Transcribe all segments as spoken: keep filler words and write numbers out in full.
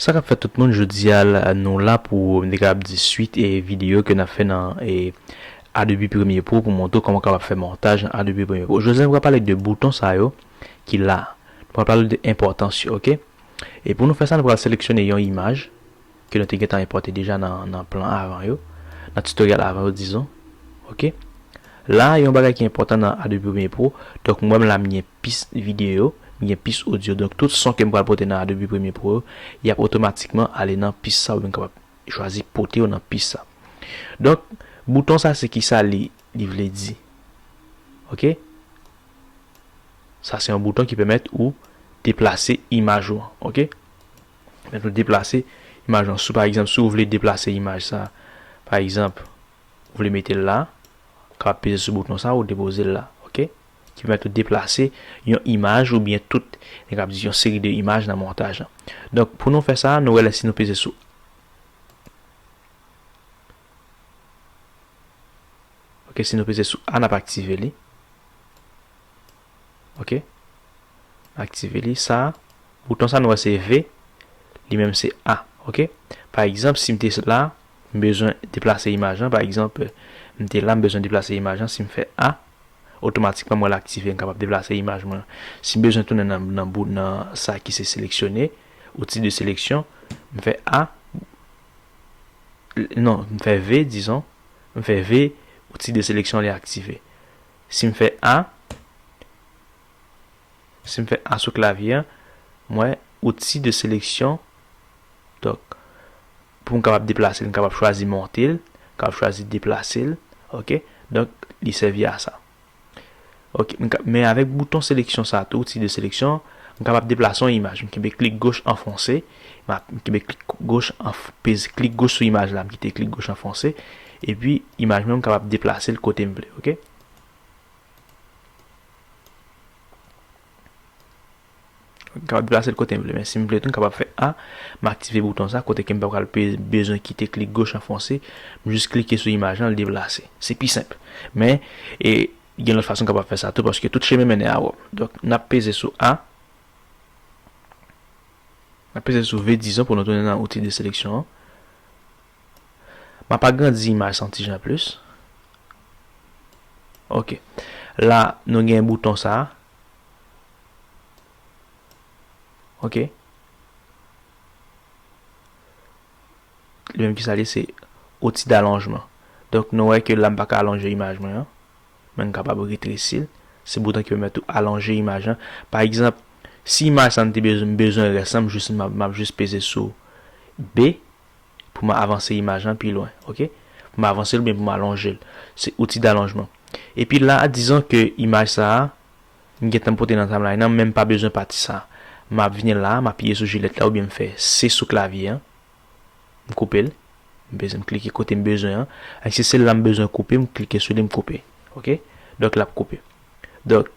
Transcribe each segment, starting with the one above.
Sa k ap fèt tout moun, jodi a la, nou la pou, m te kapab di, swit e videyo ke n ap fè nan e, Adobe Premiere Pro pou montre w kòman w kapab fè montaj nan Adobe Premiere Pro. Jodi a, nou pral pale de bouton sa yo ki la. Nou pral pale de enpòtans yo, oke? E pou nou fè sa, nou pral seleksyone yon imaj ke nou te gentan enpòte deja nan, nan plan avan yo, nan tutorial avan yo, dizon. Oke? La, yon bagay ki enpòtan nan Adobe Premiere Pro, donk mwen menm la, m gen pis videyo, m gen pis odyo. Donk tout son ke m pral pote nan Adobe Premiere Pro, y ap otomatikman ale nan pis sa, oubyen m kapab chwazi pote yo nan pis sa. Donk, bouton sa, se ki sa li, li vle di. Oke? Sa se yon bouton ki pèmèt ou deplase imaj ou an, oke? Pèmèt ou deplase imaj ou an. Si, pa egzanp, si w vle deplase imaj sa, pa egzanp, ou vle mete l la, w kapab peze sou bouton sa, ou depoze l la, oke? Ki pèmèt ou deplase yon imaj oubyen tout, n kapab di yon seri de imaj nan montaj lan. Donk, pou nou fè sa, nou wè lè si nou peze sou, oke, si nou peze sou A, n ap aktive li. Oke? Aktive li. Sa, bouton sa nou wè se V, li menm se A. Oke? Pa egzanp, si m te la, m bezwen deplase imaj lan. Pa egzanp, m te la, m bezwen deplase imaj lan. Si m fè A, otomatikman, mwen l aktive, m kapab deplase imaj mwen. Si m bezwen tounen nan, nan bout, nan sa ki se seleksyone, outil de sélection, m fè A, non, m fè V, dizon, m fè V, outil de sélection, li aktive. Si m fè A, si m fè A sou klavye an, m wè outil de sélection. Donk, pou m kapab deplase l, m kapab chwazi monte l, m kapab chwazi deplase l, oke? Donk, li sèvi a sa. Oke, m ka, men avèk bouton seleksyon sa tou, outil de sélection, m kapab deplase yon imaj. M kenbe klik goch anfonse, m ap, m kenbe klik goch anf-, peze klik goch sou imaj la, m kite klik goch anfonse, epi imaj mwen, m kapab deplase l kote m vle, oke? M kapab deplase l kote m vle, men si m vle tou, m kapab fè A, m aktive bouton sa, kote ke m pa pral pe-, bezwen kite klik goch anfonse, m jis klike sou imaj lan, l deplase. Se pi senp. Men, e, gen lòt fason w kapab fè sa tou, paske tout chemen mennen a Wòm. Donk, n ap peze sou A, n ap peze sou V, dizon, pou nou tounen nan outil de sélection an. M ap agrandi imaj sa yon ti jan plis. Oke. La, nou gen bouton sa a. Oke. Li menm ki sa li, se outil d'allongement. Donk, nou wè ke la, m pa ka alonje imaj mwen an. Men m kapab retresi l. Se bouton ki pèmèt ou alonje imaj lan. Pa egzanp, si imaj sa m te bezwen, m bezwen rès lan, m jis, m ap, m ap jis peze sou B pou m avanse imaj lan pi lwen, oke? Pou m avanse l oubyen pou m alonje l. Se outil d'allongement. Epi la, dizon ke imaj sa a, m gentan pote nan timeline nan, men m pa bezwen pati sa a. M ap vini la, m apiye sou jilèt la oubyen m fè C sou klavye an. M koupe l. M bezwen, m klike kote m bezwen an. Ak se sèl la m bezwen koupe, m klike sou li, m koupe. Oke? Donk, l ap koupe. Donk,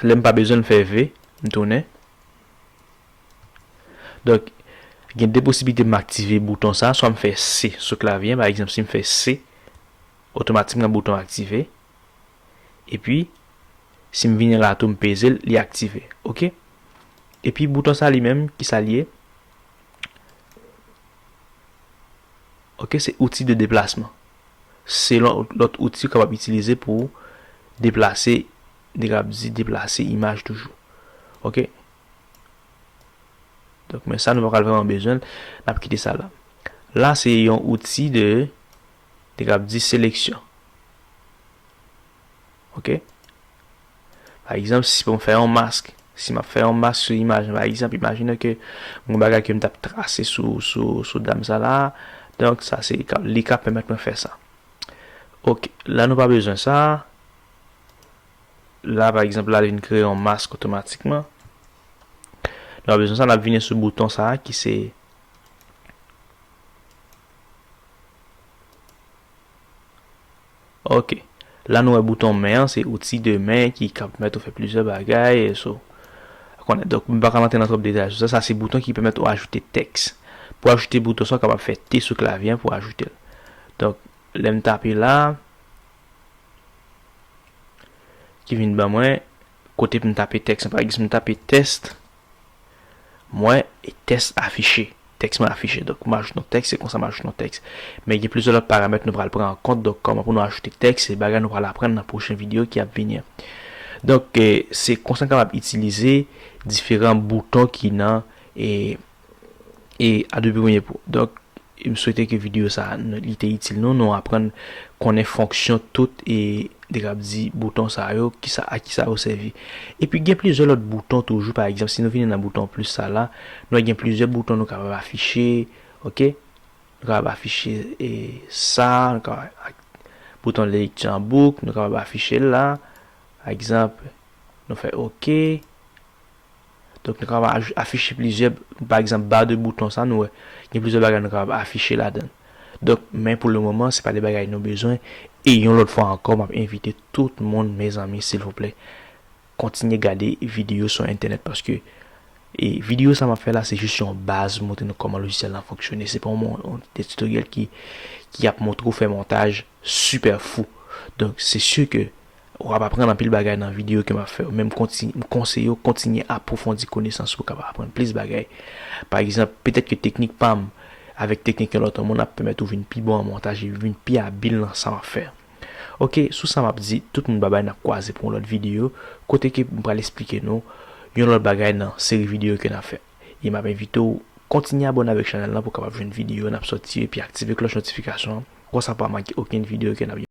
lè m pa bezwen l, m fè V, m tounen. Donk, gen de posiblite m aktive bouton sa, swa m fè C sou klavye an, pa egzanp, si m fè C, otomatikman bouton aktive. Epi, si m vini la tou, m peze l, li aktive. Oke? Epi, bouton sa li menm, ki sa l ye? Oke, se outil de déplacement. Se lòt, lòt outil ou kapab itilize pou deplase, de, kapab di deplase imaj toujou. Oke? Donk, men sa, nou pa pral vrèman bezwen l, n ap kite sa la. La, se yon outil de, de, kapab di seleksyon. Oke? Pa egzanp, si pou m fè yon mask, si m ap fè yon mask sou imaj, pa egzanp, imajine ke m gen bagay ke m t ap trase sou, sou, sou dam sa la, donk, sa se, li ka pèmèt mwen fè sa. Oke, la nou pa bezwen sa. La, pa egzanp, la, li vin kreye yon mask otomatikman. Nou pa bezwen sa, n ap vini sou bouton sa a ki se, oke. La, nou wè bouton men an, se outil de men ki ka pèmèt ou fè plizyè bagay, e so, konnen. Donk, m pa ka rantre nan twòp detay sou sa. Sa, se bouton ki pèmèt ou ajoute tèks. Pou ajoute bouton sa, ou kapab fè T sou klavye an pou ajoute l. Donk, lè m tape la, ki vin ban mwen kote pou m tape tèks. Pa egzanp, m tape test, Mwen, e tèks afiche. Tèks mwen afiche. Donk, m ajoute yon tèks, se konsa m ajoute yon tèks. Men gen plizyè lòt paramèt nou pral pran an kont. Donk, kòman pou nou ajoute tèks, se bagay nou pral aprann nan pwochen videyo ki ap vini an. Donk, e, se konsa n kapab itilize diferan bouton ki nan, e, e Adobe Premiere Pro. Donk, m swete ke videyo sa a, li te itil nou, nou aprann konnen fonksyon tout, e, de k ap di bouton sa yo, kisa, a kisa yo sèvi. Epi gen plizyè lòt bouton toujou, pa egzanp, si nou vini nan bouton plis sa la, nou wè gen plizyè bouton nou kapab afiche, oke? Nou kapab afiche, e, sa, nou kapab ak-, bouton lekti an bouk, nou kapab afiche l la, pa egzanp, nou fè oke. Donk, nou kapab aj-, afiche plizyè, pa egzanp, ba de bouton sa, nou wè, gen plizyè bagay nou kapab afiche ladan l. Donk, men pou le moman, se pa de bagay nou bezwen. E yon lòt fwa ankò, m ap envite tout moun, mezanmi, silvouplè, kontinye gade videyo sou entènèt paske, e, videyo sa m ap fè la, se jis yon baz pou montre nou kòman lojisyèl la fonksyone. Se pa yon, yon, de titoryèl ki, ki ap montre w fè montaj sipè fou. Donk, se si ke w ap aprann anpil bagay nan videyo ke m ap fè yo. Men m konti-, m konseye w kontinye apwofondi konesans ou, kapab aprann plis bagay. Pa egzanp, petèt ke teknik pa m avèk teknik yon lòt moun ap pèmèt ou vin pi bon an montaj e vin pi abil nan sa w ap fè. Oke, sou sa m ap di tout moun babay, n ap kwaze pou yon lòt videyo, kote ke m pral eksplike nou yon lòt bagay nan seri videyo ke n ap fè. E m ap envite w kontinye abòne avèk chanèl lan pou w kapab jwenn videyo n ap sòti epi aktive klòch notifikasyon an. Konsa w pa manke okenn videyo ke n ap